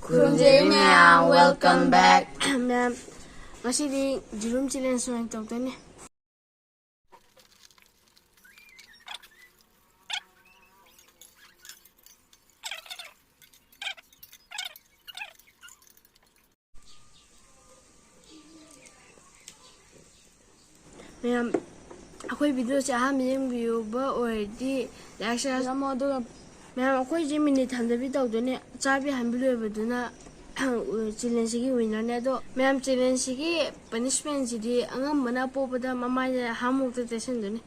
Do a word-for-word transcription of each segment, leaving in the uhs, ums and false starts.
ꯈꯨꯔꯨꯝꯖꯔꯤ ꯃꯌꯥꯝ, welcome back꯫ ꯃꯌꯥꯝ, ꯉꯁꯤꯗꯤ ꯌꯦꯔꯨꯝ challenge ꯑꯣꯏꯅ ꯇꯧꯗꯣꯏꯅꯦ꯫ ꯃꯌꯥꯝ, ꯑꯩꯈꯣꯏ videoꯁꯦ ꯑꯍꯥꯟꯕ ꯌꯦꯡꯕꯤꯌꯨꯕ ꯑꯣꯏꯔꯗꯤ like, share ꯇꯧꯔꯝꯃꯣ꯫ ꯑꯗꯨꯒ ꯃꯌꯥꯝ, ꯑꯩꯈꯣꯏꯁꯦ minute ꯊꯝꯗꯕꯤ ꯇꯧꯗꯣꯏꯅꯦ꯫ ꯆꯥꯕꯤ ꯍꯟꯕꯤ ꯂꯣꯏꯕꯗꯨꯅ challengeꯁꯤꯒꯤ winnerꯅꯦ꯫ ꯑꯗꯣ ꯃꯌꯥꯝ, challengeꯁꯤꯒꯤ punishmentꯁꯤꯗꯤ ꯑꯉꯝꯕꯅ ꯑꯄꯣꯕꯗ ꯃꯃꯥꯏꯗ ꯍꯥꯝꯃꯣꯛꯇ ꯇꯩꯁꯟꯗꯣꯏꯅꯦ꯫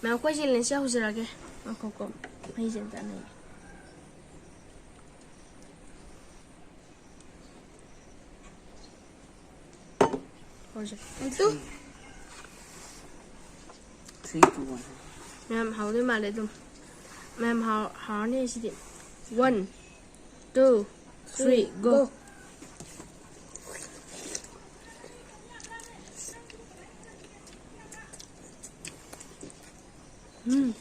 ꯃꯌꯥꯝ, ꯑꯩꯈꯣꯏ challengeꯁꯦ ꯍꯧꯖꯔꯒꯦ꯫ ꯉꯥꯏꯈꯣꯀꯣ, ꯃꯩꯁꯦ ꯑꯝꯇ ꯅꯩꯒꯦ꯫ ꯍꯧꯔꯁꯦ꯫ ꯑꯗꯨ Three, two, one. ꯃꯌꯥꯝ, ꯍꯥꯎꯗꯣꯏ ꯃꯥꯜꯂꯦ ꯑꯗꯨꯝ꯫ ꯃꯌꯥꯝ, ꯍꯥꯎ-, ꯍꯥꯎꯔꯅꯤ ꯁꯤꯗꯤ꯫ One, two, three, go. ꯎꯝ꯫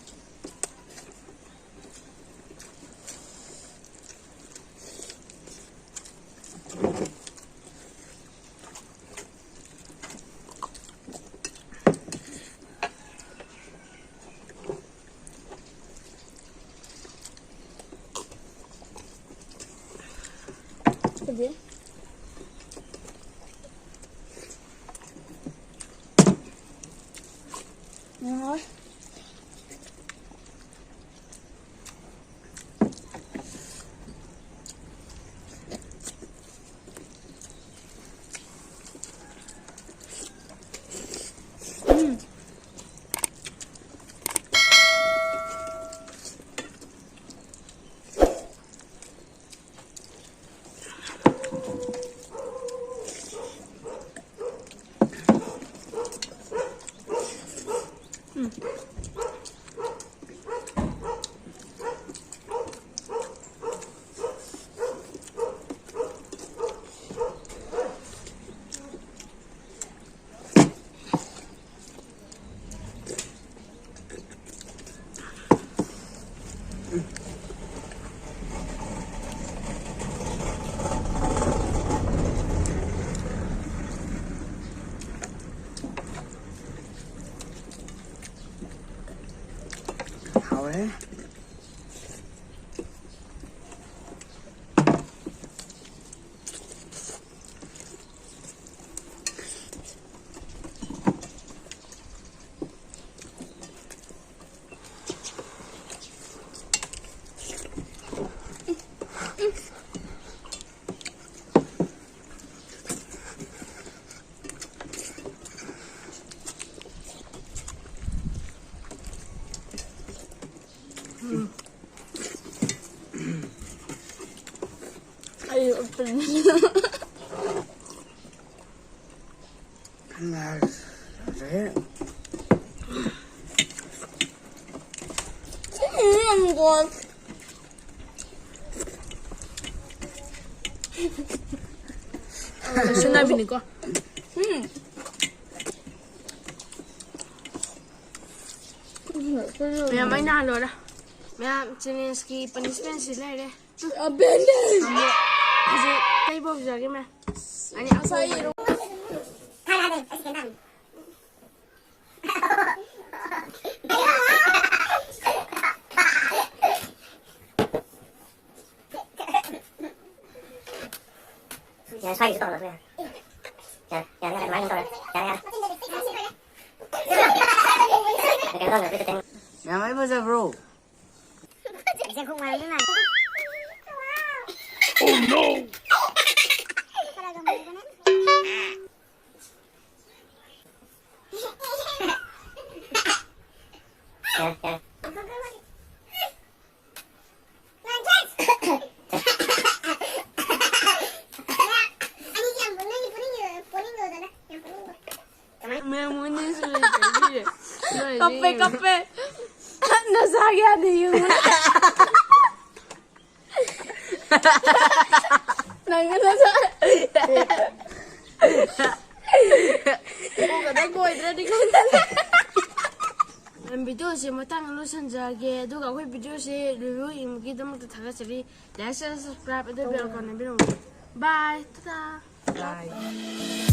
ꯎꯝ꯫ ꯑꯩ ꯎꯠꯄꯅꯤ꯫ ꯎꯝ, ꯌꯥꯝ ꯒꯣꯜ꯫ ꯁꯨꯅꯥꯕꯤꯅꯤꯀꯣ꯫ ꯎꯝ꯫ ꯃꯌꯥꯝ, ꯑꯩꯅ ꯍꯜꯂꯣꯔꯥ? ꯃꯌꯥꯝ, challengeꯀꯤ punishmentꯁꯤ ꯂꯩꯔꯦ꯫ ꯑꯕꯦꯟꯗꯦ꯫ ꯑꯃꯨꯛ ꯍꯧꯖꯤꯛ ꯀꯩ ꯄꯥꯎꯖꯒꯦ, ꯃꯌꯥꯝ? ꯑꯅꯤ, ꯑꯍꯨꯝ꯫ ꯉꯁꯥꯏ ꯌꯦꯔꯨꯝ꯫ ꯌꯥꯔꯦ, ꯁ꯭ꯋꯥꯏꯒꯤꯁꯨ ꯇꯧꯔꯁꯨ ꯌꯥꯔꯦ꯫ ꯌꯥꯔꯦ, ꯌꯥꯔꯦ, ꯌꯥꯔꯦ, ꯑꯗꯨꯃꯥꯏꯅ ꯑꯗꯨꯝ ꯇꯧꯔꯦ꯫ ꯌꯥꯔꯦ, ꯌꯥꯔꯦ꯫ ꯀꯩꯅꯣ ꯇꯧꯗ꯭ꯔꯗꯤ ꯈꯤꯇꯪ꯫ ꯃꯌꯥꯝ, ꯑꯩ ꯐꯖꯕ꯭ꯔꯣ? ꯖꯦꯡꯈꯨꯛ ꯃꯥꯟꯕꯤ ꯃꯥꯜꯂꯦ꯫ Oh no! ꯌꯥꯔꯦ, ꯌꯥꯔꯦ꯫ ꯃꯦꯃꯣꯔꯤꯁꯨ ꯂꯩꯇ꯭ꯔꯗꯤ꯫ ꯀꯞꯄꯦ, ꯀꯞꯄꯦ꯫ ꯅꯁꯥꯒꯤ ꯍꯥꯟꯅ ꯌꯦꯡꯉꯨ꯫ ꯅꯪꯅ ꯅꯁꯥ꯫ ꯎꯒꯗ ꯀꯣꯏꯗ꯭ꯔꯗꯤ ꯈꯪꯗꯦ꯫ ꯃꯦꯝ, videoꯁꯦ ꯃꯇꯥꯡꯗ ꯂꯣꯏꯁꯤꯟꯖꯔꯒꯦ, ꯑꯗꯨꯒ ꯑꯩꯈꯣꯏ videoꯁꯦ review ꯌꯦꯡꯕꯒꯤꯗꯃꯛꯇ ꯊꯥꯒꯠꯆꯔꯤ꯫ Like, share, subscribe, ꯑꯗꯨ bell icon ꯅꯝꯕꯤꯔꯝꯃꯨ꯫ Bye, Tata. Bye꯫